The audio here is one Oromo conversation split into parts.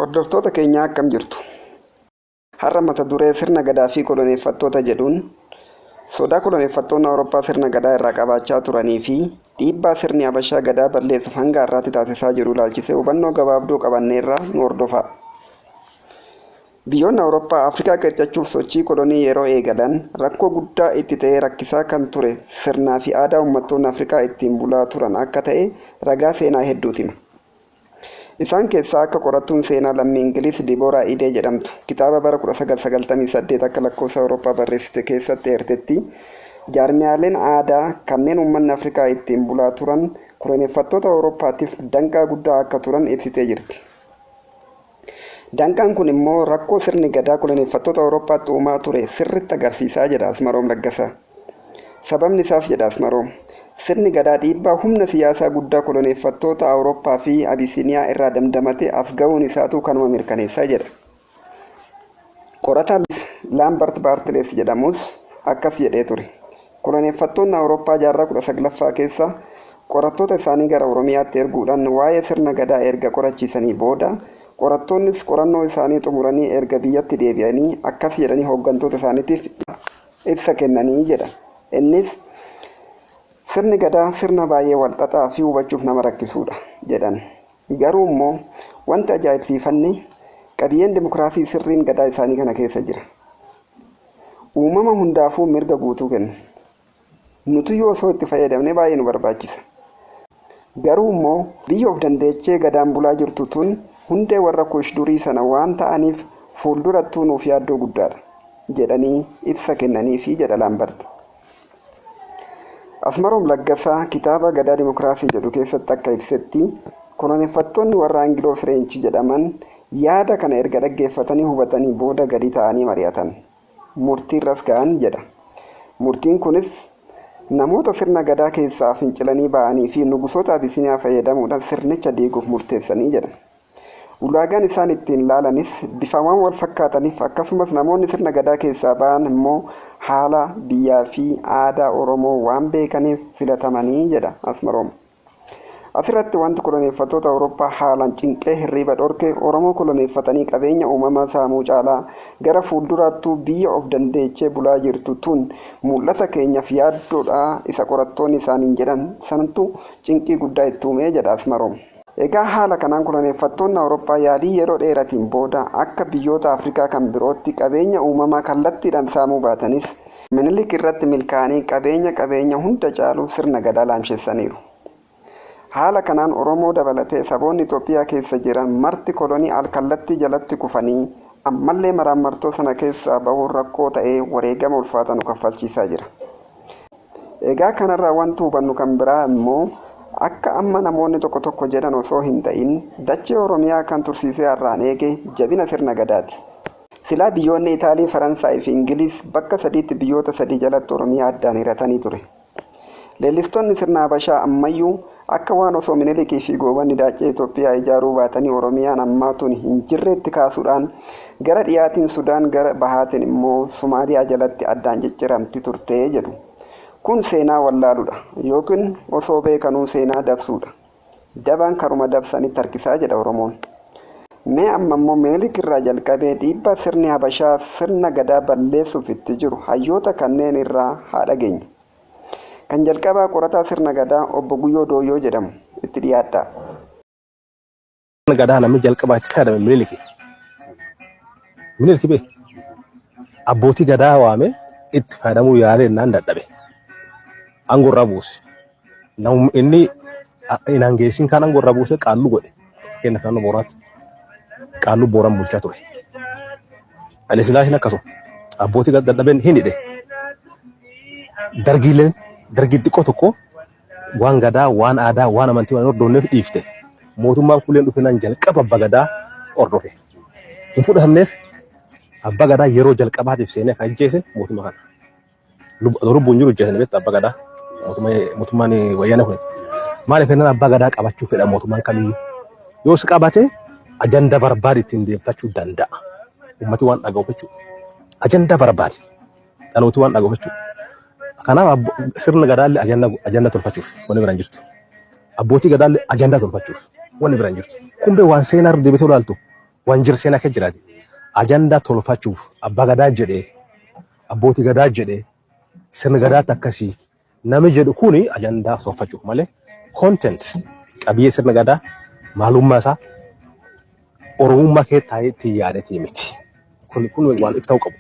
Hordoftoota keenyaa akkam jirtu? Har'a mata duree sirna gadaa fi koloneeffattoota jedhuun sodaa koloneeffattoonni Awurooppaa sirna gadaa irraa qabaachaa turanii fi dhiibbaa sirni Habashaa gadaa balleessuuf hanga har'aatti taasisaa jiru ilaalchisee hubannoo gabaabduu qabanneerra nu hordofaa. Biyyoonni Awurooppaa Afrikaa qircachuuf sochii kolonii yeroo eegalan rakkoo guddaa itti ta'ee rakkisaa kan ture sirnaa fi aadaa uummattoonni Afrikaa ittiin bulaa turan akka ta'e ragaa seenaa hedduutu hima. Isaan keessaa akka qorattuun seenaa lammii Ingiliz Dibooraa Idee jedhamtu kitaaba bara 1998 akka lakkoofsa Awurooppaa barreessite keessatti eertetti, jaarmiyaaleen aadaa kanneen uummanni Afrikaa ittiin bulaa turan koloneeffattoota Awurooppaatiif danqaa guddaa akka turan ibsitee jirti. Danqaan kun immoo rakkoo sirni Gadaa koloneeffattoota Awurooppaatti uumaa ture sirriitti agarsiisaa jedha Asmaroom Laggasaa. Sababni isaas jedha Asmaroom, sirni Gadaa dhiibbaa humna siyaasaa guddaa koloneeffattoota Awurooppaa fi Abisiiniyaa irraa damdamatee as ga'uun isaatuu kanuma mirkaneessa jedha. Qorataan Laambart Baartilees jedhamus akkas jedhee ture. Koloneeffattoonni Awurooppaa jaarraa 19ffaa keessa qorattoota isaanii gara Oromiyaatti erguudhaan waa'ee sirna Gadaa erga qorachiisanii booda qorattoonnis qorannoo isaanii xumuranii erga biyyatti deebi'anii akkas jedhanii hooggantoota isaaniitiif ibsa kennanii jedha. Innis sirni Gadaa sirna baay'ee walxaxaa fi hubachuuf nama rakkisuudha jedhan. Garuu immoo wanti ajaa'ibsiifanne qabiyyeen dimokiraasii sirriin Gadaa isaanii kana keessa jira. Uumama hundaafuu mirga guutuu kennu. Nutuyyuu osoo itti fayyadamnee baay'ee nu barbaachisa. Garuu immoo biyya of dandeechee Gadaan bulaa jirtu tun hundee warra Kuush durii sana waan ta'aniif fuuldurattuu nuuf yaaddoo guddaadha jedhanii ibsa kennaniifi jedha Laambart. Asmaroom Laggasaa kitaaba Gadaa Dimokiraasii jedhu keessatti akka ibsetti, koloneeffattoonni warra Angiloo Fireenchi jedhaman yaada kana erga dhaggeeffatanii hubatanii booda gadi taa'anii mari'atan. Murtiirras ga'an jedha. Murtiin kunis namoota sirna Gadaa keessaa fincilanii ba'anii fi nugusoota Abisiniyaa fayyadamuudhaan sirnicha diiguuf murteessanii jedha. Ulaagaan isaan ittiin laalanis bifaan waan wal fakkaataniif akkasumas namoonni sirna Gadaa keessaa ba'an immoo haala biyyaa fi aadaa Oromoo waan beekaniif filatamanii jedha Asmaroom. Asirratti wanti koloneeffattoota Awurooppaa haalaan cinqee hirriiba dhorke Oromoo koloneeffatanii qabeenya uumamaa saamuu caalaa gara fuulduraattuu biyya of dandeechee bulaa jirtu tun mul'ata keenyaaf yaaddoodha isa qorattoonni isaaniin jedhan santu cinqii guddaa itti uume jedha Asmaroom. Egaa haala kanaan koloneeffattoonni Awurooppaa yaalii yeroo dheeratiin booda akka biyyoota Afrikaa kan birootti qabeenya uumamaa kallattiidhaan saamuu baatanis, Minilik irratti milkaa'anii qabeenya qabeenya hunda caalu sirna Gadaa laamshessaniiru. Haala kanaan Oromoo dabalatee saboonni Itoophiyaa keessa jiran marti kolonii al-kallattii jalatti kufanii ammallee maraammartoo sana keessaa bahuun rakkoo ta'ee wareegama ulfaataa nu kaffalchiisaa jira. Egaa kanarraa wanti hubannu kan biraa immoo akka amma namoonni tokko tokko jedhan osoo hin ta'in dachee Oromiyaa kan tursiisee har'aan eege jabina sirna Gadaati. Silaa biyyoonni Itaalii, Faransaay fi Ingiliz bakka sadiitti biyyoota sadii jalatti Oromiyaa addaan hiratanii ture. Leellistoonni sirna Habashaa ammayyuu akka waan osoo Minilikii fi Goobanni Daaccee Itoophiyaa ijaaruu baatanii Oromiyaan ammaa tuni hin jirreetti kaasuudhaan gara dhiyaatiin Sudaan gara bahaatiin immoo Somaaliyaa jalatti addaan cicciramti turte jedhu. Kun seenaa wallaaluudha yookiin osoo beekanuu seenaa dabsuudha. Dabaan karuma dabsanitti harkisaa jedha Oromoon. Mee amma immoo Minilik irraa jalqabee dhiibbaa sirni Habashaa sirna Gadaa balleessuuf itti jiru hayyoota kanneen irraa haa dhageenyu. Kan jalqabaa qorataa sirna Gadaa Obbo Guyyoo Dooyyoo jedhamu. Itti dhiyaadhaa. Sirna Gadaa namni jalqabaa itti fayyadame Miniliki. Miniliki bee abbootii Gadaa waame itti fayyadamuu yaalee innaan dadhabe. Aangoo irraa buuse. Namni inni hin aangeessin kaan aangoo irraa buusee qaalluu godhe. Fakkeenya naannoo Booraatti qaalluu Booran bulchaa ture. Haile Sillaaseen akkasuma abbootii dadhabeen hin hidhe. Dargiileen dargii xiqqoo tokko waan gadaa, waan aadaa, waan amantii waan hordofneef dhiifte. Mootummaan kuleen dhufinaan jalqaba abbaa gadaa hordofe. Hin fudhatamneef abbaa gadaa yeroo jalqabaatiif seenee kan ajjeese mootummaa kana. Lubbuun jiru ajjeesanii beektaa abbaa gadaa mootummaan wayyaanee kun. Maaliif jennaan abbaa gadaa qabachuu fedha mootummaan kamiyyuu. Yoo si qabate ajanda barbaade ittiin deemtachuu danda'a. Uummati waan dhaga'uuf jechuudha. Ajanda barbaade. Dhalooti waan dhaga'uuf jechuudha. Kanaaf sirna gadaallee ajanda tolfachuuf wanni biraan jirtu. Abbootii gadaallee ajanda tolfachuuf wanni biraan jirtu. Kun bee waan seenaa irra deebitee ilaaltu. Waan jira seenaa keessa jiraati. Ajandaa tolfachuuf abbaa gadaa jedhee, abbootii gadaa jedhee, sirna gadaatti akkasii namni jedhu kuni ajandaa tolfachuuf malee content, qabiyyee sirna gadaa, maalummaa isaa, Oromummaa kee taa'ee itti yaadatee miti. Kun waan if ta'uu qabu.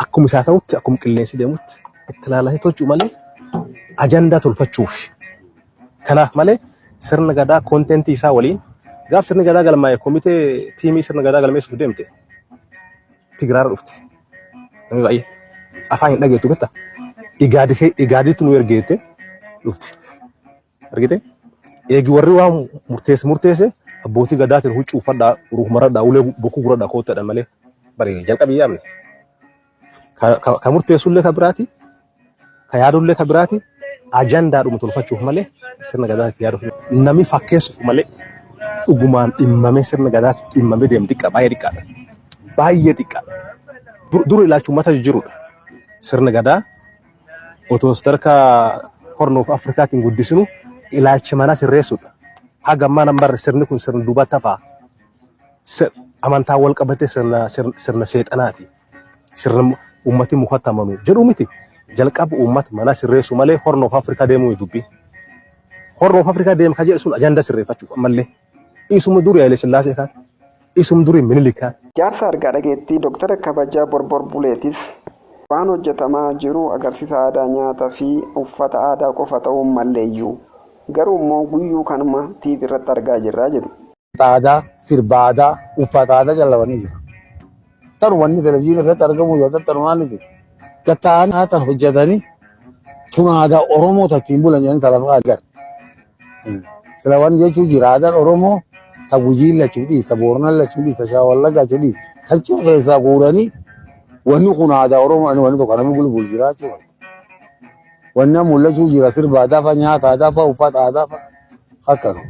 Akkuma isaa ta'utti, akkuma qilleensi deemutti itti ilaalatee tolchuu malee ajandaa tolfachuuf. Kanaaf malee sirna gadaa contentii isaa waliin gaaf sirni gadaa galmaa'e komitee tiimii sirna gadaa galmeessuuf deemte Tigraarra dhufte. Namni baay'ee afaan hin dhageettu beektaa? Igaadiitu nu ergeette dhufte. Argite? Eegi warri waan murteesse murteesse, abbootii gadaatiin huccuu uffadhaa, ruumaradhaa, ulee bokkuu guradhaa koottadha malee bari jalqabii yaamne. Ka murteessullee ka biraati, ka yaadullee ka biraati, ajandaadhuma tolfachuuf malee sirna gadaatiif yaaduuf namni fakkeessuuf malee dhugumaan dhimmamee sirna gadaatiif dhimmamee deemu xiqqaa, baay'ee xiqqaadha. Baay'ee xiqqaadha. Dur ilaalcha uummata jijjiirudha. Sirna gadaa otoo sadarkaa Horn of Afrikaatiin guddisinu ilaalcha manaa sirreessuudha. Haga ammaa nan barre sirni kun sirna duubatti hafaa. Amantaa wal qabatee sirna seexanaati. Sirna uummati mukatti amanu jedhu miti. Jalqaba uummata manaa sirreessu malee Horn of Afrikaa deemuu dubbii. Horn of Afrikaa deema kan jedhu sun ajandaa sirreeffachuuf ammallee. Isuma durii Haile Sillaasee kan. Isuma durii Minilik kan. Jaarsa argaa dhageettii Dooktara Kabajaa Borbor Buleetis waan hojjetamaa jiru agarsiisa aadaa, nyaataa fi uffata aadaa qofa ta'uu malleeyyuu. Garuu immoo guyyuu kanuma TV irratti argaa jirra jedhu. Aadaa, sirba aadaa, uffata aadaa callabanii jira. Tan wanni televizyiinii irratti argamu yoo tattanumaan miti. Gatta'anii haatan hojjetanii tun aadaa Oromoo tattiin bulan jedhanii talafa agar. Sila waan jechuun jira, aadaan Oromoo ta Gujii lachuu dhiis, ta Booranaa lachuu dhiis, ta Shawaa Wallaggaa lachuu dhiis. Kan cuu keessaa guuranii wanni kun aadaa Oromoo wanni tokko namni bulbul jiraachuu qaba. Wanni mul'achuu jira sirba aadaa fa'a, nyaata aadaa fa'a, uffata aadaa fa'a akkanu.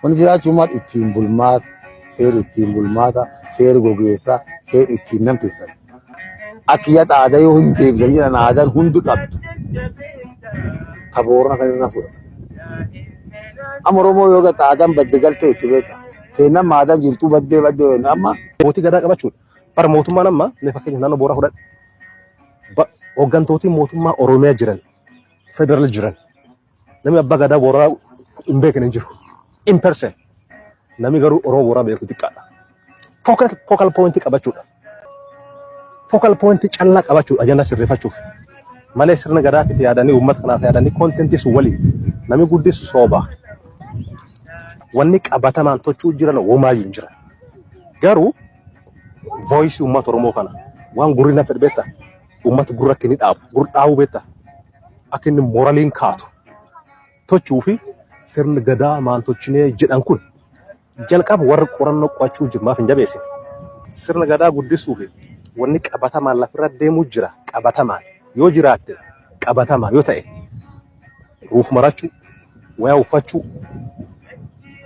Wanni jiraachuu maal ittiin bulmaata, seera ittiin bulmaata, seera gogeessaa, seera ittiin namtisan. Akka yaada aadaa yoo hin deebisan jedhan aadaan hundi qabdu. Ta Boorana kan irraa fudhatan. Amma Oromoo yoo gatta aadaan badde galtee itti beekta. Keennan aadaan jirtuu baddee baddee amma. Abbootii gadaa qabachuudha. Bara mootummaan amma mee fakkeenya naannoo Booraa fudhadhu. Hooggantootiin mootummaa Oromiyaa jiran, federal jiran, namni abbaa gadaa Booraa hin beekne hin jiru. In person. Namni garuu Oromoo Booraa beeku xiqqaadha. Focal point qabachuudha. Focal point callaa qabachuudha ajandaa sirreeffachuuf. Malee sirna gadaatiif yaadanii, uummata kanaaf yaadanii, contentii sun waliin namni guddisu sooba. Wanni qabatamaan tochuu jiran womaayyuu hin jiran. Garuu voice uummata Oromoo kana waan gurri na fedhe beektaa? Uummata gurra akka inni dhaabu, gurra dhaabuu beektaa? Akka inni moraliin kaatu tochuu fi sirni gadaa maal tochinee jedhan kun jalqaba warra qorannoo qo'achuu jiru maaf hin jabeessine? Sirna gadaa guddisuu fi wanni qabatamaan lafirra deemuu jira, qabatamaan yoo jiraatte, qabatamaan yoo ta'e, ruuf marachuu, wayaa uffachuu,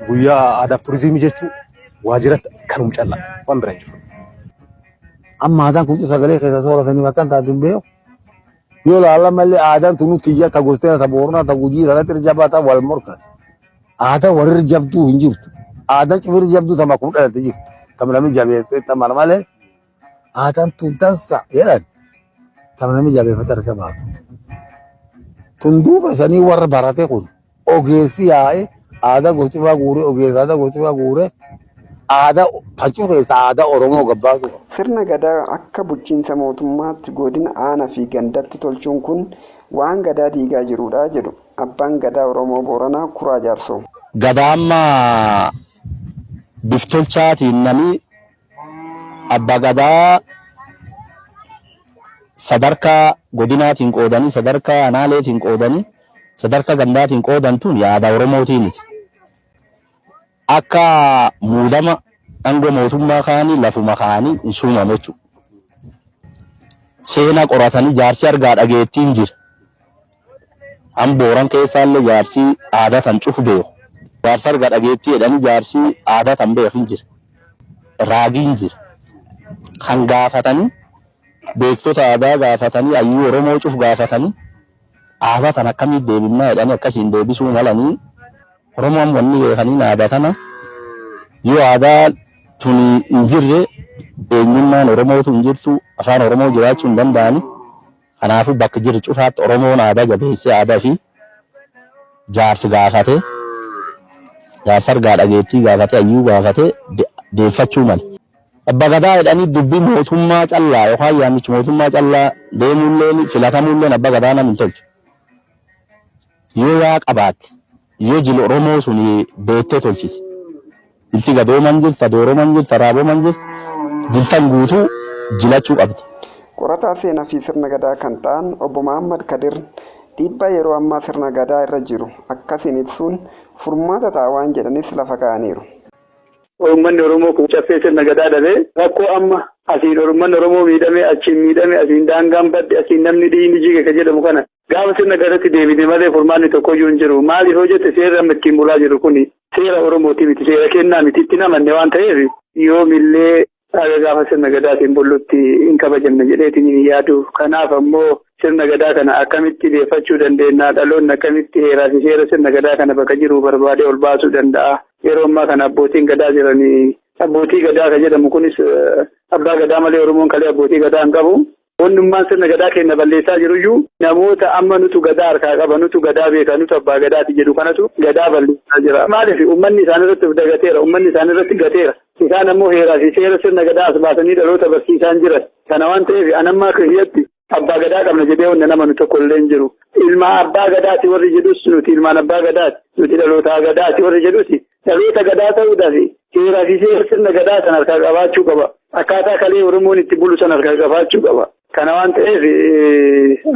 guyyaa aadaaf turizimii jechuu, waajjiratti kanum callaa waan bira hin jiru. Amma aadaan kun sagalee keessa sooratanii bakka hin taate hin beeku. Yoo laala malee aadaan tunu tiyya ta gosteena, ta Booranaa, ta Gujii sanatti irra jabaa wal morkan. Aadaan warri jabduu hin jirtu. Aadaan cufirra jabduu tama kun dhalate jirtu. Tama namni jabeessee tama malee aadaan tun dansa jedhan tama namni jabeeffate harka baatu. Tun duuba sanii warra barate kun ogeessi yaa'ee aadaa gochufaa guuree, ogeessa aadaa gochufaa guuree, aadaa tachuu keessa aadaa Oromoo gabbaasu. Sirna gadaa akka bulchiinsa mootummaatti godina, aanaa fi gandatti tolchuun kun waan gadaa diigaa jirudha jedhu abbaan gadaa Oromoo Booranaa Kuraa Jaarsoo. Gadaa amma biftolchaatiin nami abbaa gadaa sadarkaa godinaatiin qoodanii, sadarkaa aanaaleetiin qoodanii, sadarkaa gandaatiin qoodan tun yaada Oromootiiniti. Akka muudama aangoo mootummaa kaanii lafuma kaanii hin suumame jechuudha. Seenaa qoratanii jaarsi argaa dhageettiin jira. An Booran keessaallee jaarsi aadaa tan cufu beeku. Jaarsa argaa dhageettii jedhanii jaarsi aadaa tan beeku hin jira. Raagiin jira. Kan gaafatanii, beektota aadaa gaafatanii, hayyuu Oromoo cufu gaafatanii, aadaa tan akkamitti deebifnaa jedhanii akkasiin deebisuu malanii. Oromoon wanni beekaniin aadaa tana Yoo aadaa tuni hin jirre eenyummaan Oromootu hin jirtu, afaan Oromoo jiraachuu hin danda'ani. Kanaafuu bakka jirru cufaatti Oromoon aadaa jabeessee aadaa fi jaarsi gaafatee jaarsa argaa dhageettii gaafatee hayyuu gaafatee deeffachuu male. Abba Gadaa jedhanii dubbii mootummaa callaa yookaan yaamichi mootummaa callaa deemuulleen filatamuulleen Abba Gadaa nam hin tolchu. Yoo yaa qabaatte, yoo jila Oromoo sun beektee tolchite. Jilti gadooman jirta, dooroman jirta, raaboman jirta, jiltan guutuu jilachuu qabdi. Qorataa seenaa fi sirna Gadaa kan ta'an Obbo Mahaammad Kadir dhiibbaa yeroo ammaa sirna Gadaa irra jiru akkasiin ibsuun furmaata ta'a waan jedhanis lafa kaa'aniiru. Uummanni Oromoo kun caffee sirna Gadaa dhabee rakkoo amma asiin uummanni Oromoo miidhame, achiin miidhame, asiin daangaan badde, asiin namni dhiigni jige kan jedhamu kana gaafa sirna Gadaatti deebine malee furmaanni tokkoyyuu hin jiru. Maaliif yoo jette, seerri amma ittiin bulaa jiru kuni seera Oromooti miti, seera kennaa miti, ittiin amanne waan ta'eef yoomillee haga gaafa sirna Gadaatiin bullutti hin kabajamne jedheetiin hin yaadu. Kanaaf ammoo sirna Gadaa kana akkamitti deeffachuu dandeenya? Dhaloonni akkamitti heeraa fi seera sirna Gadaa kana bakka jiru barbaadee ol baasuu danda'a? Yeroo ammaa kana abbootiin Gadaa jiranii, abbootii Gadaa kan jedhamu kunis abbaa Gadaa malee Oromoon kalee abbootii Gadaa hin qabu. Wannummaan sirna Gadaa keenya balleessaa jiruyyuu namoota amma nutu Gadaa harkaa qaba, nutu Gadaa beeka, nutu abbaa Gadaati jedhu kanatu Gadaa balleessaa jira. Maaliif? Uummanni isaan irratti of dagateera, uummanni isaan irratti gateera. Isaan ammoo heeraa fi seera sirna Gadaa as baasanii dhaloota barsiisaan jiran. Kana waan ta'eef anammaa kiyyatti abbaa Gadaa qabna jedhee wanna namanu tokko illee hin jiru. Ilma abbaa Gadaati warri jedhus, nuti ilmaan abbaa Gadaati, nuti dhaloota Gadaati warri jedhus, dhaloota Gadaa ta'uudhaaf heeraa fi seera sirna Gadaa sana harkaa qabaachuu qaba. Akkaataa kalee Oromoon itti bulu sana harkaa qabaachuu qaba. Kana waan ta'eef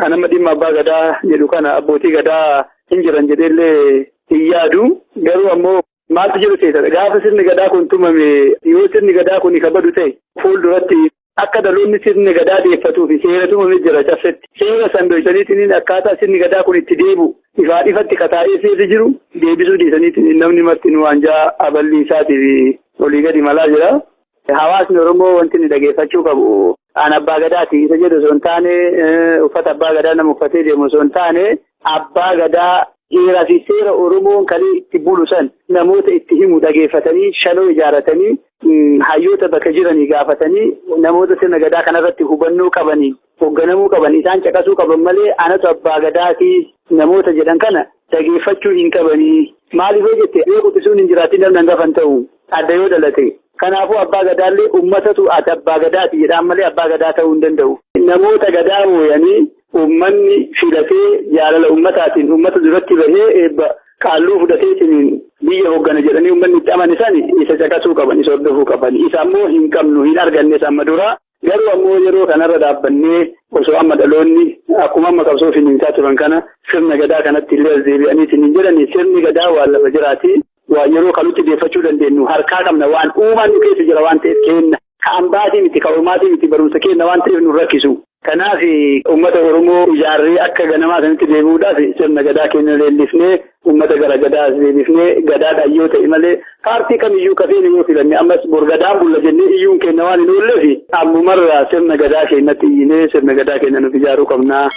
anamma dhimma abbaa Gadaa jedhu kana abbootii Gadaa hin jiran jedheellee hin yaadu. Garuu ammoo maaltu jiru seetadha. Gaafa sirni Gadaa kun tumame, yoo sirni Gadaa kun kabadu ta'e, fuulduratti akka dhaloonni sirni Gadaa deeffatuu fi seera tumame jira caffetti. Seera san dhoysaniitiin akkaataa sirni Gadaa kun itti deebi'u ifaa ifatti kataa'ee seerri jiru deebisuu dhiisaniitiin namni marti waan jaa aballi isaatiif olii gadi malaa jira. Hawaasni Oromoo wanti inni dhageeffachuu qabu an abbaa Gadaati isa jedhu osoo hin taane, uffata abbaa Gadaa nama uffatee deemu osoo hin taane, abbaa Gadaa heeraa fi seera Oromoon kalee itti bulu san namoota itti himu dhageeffatanii, shanoo ijaaratanii, hayyoota bakka jiranii gaafatanii, namoota sirna Gadaa kanarratti hubannoo qabanii hoogganamuu qaban isaan caqasuu qaban malee anatu abbaa Gadaatii namoota jedhan kana dhageeffachuu hin qabanii. Maaliif yoo jette, yoo quxisuun hin jiraatin namni hangafa hin ta'u, adda yoo dhalate. Kanaafuu abbaa Gadaallee uummatatu ati abbaa Gadaati jedhaan malee abbaa Gadaa ta'uu hin danda'u. Namoota Gadaa mooyanii uummanni filatee jaalala uummataatiin uummata duratti bahee eebba qaalluu fudhateetiin biyya hooggana jedhanii uummanni itti amane sani isa caqasuu qaban, isa hordofuu qaban. Isa ammoo hin qabnu, hin argannes amma dura. Garuu ammoo yeroo kanarra dhaabbannee osoo amma dhaloonni akkuma amma qabsoo finiinsaa turan kana sirna Gadaa kanatti illee as deebi'aniitiin hin jedhani, sirni Gadaa waan lafa jiraati. Waan yeroo kanutti deeffachuu dandeenyu harkaa qabna, waan uumaan nu keessa jira waan ta'eef kenna. Ka ambaatii miti, ka ormaatii miti, barumsa kenna waan ta'eef nu rakkisu. Kanaaf uummata Oromoo ijaarree akka ganamaa sanitti deebi'uudhaaf sirna Gadaa keenya leellifnee, uummata gara Gadaa as deebifnee, Gadaadhaan yoo ta'e malee paartii kamiyyuu kafeene yoo filanne ammas bor Gadaan bulla jennee iyyuun keenya waan hin oolleef ammumarraa sirna Gadaa keenyatti iyyinee sirna Gadaa keenya nuuf ijaaruu qabna.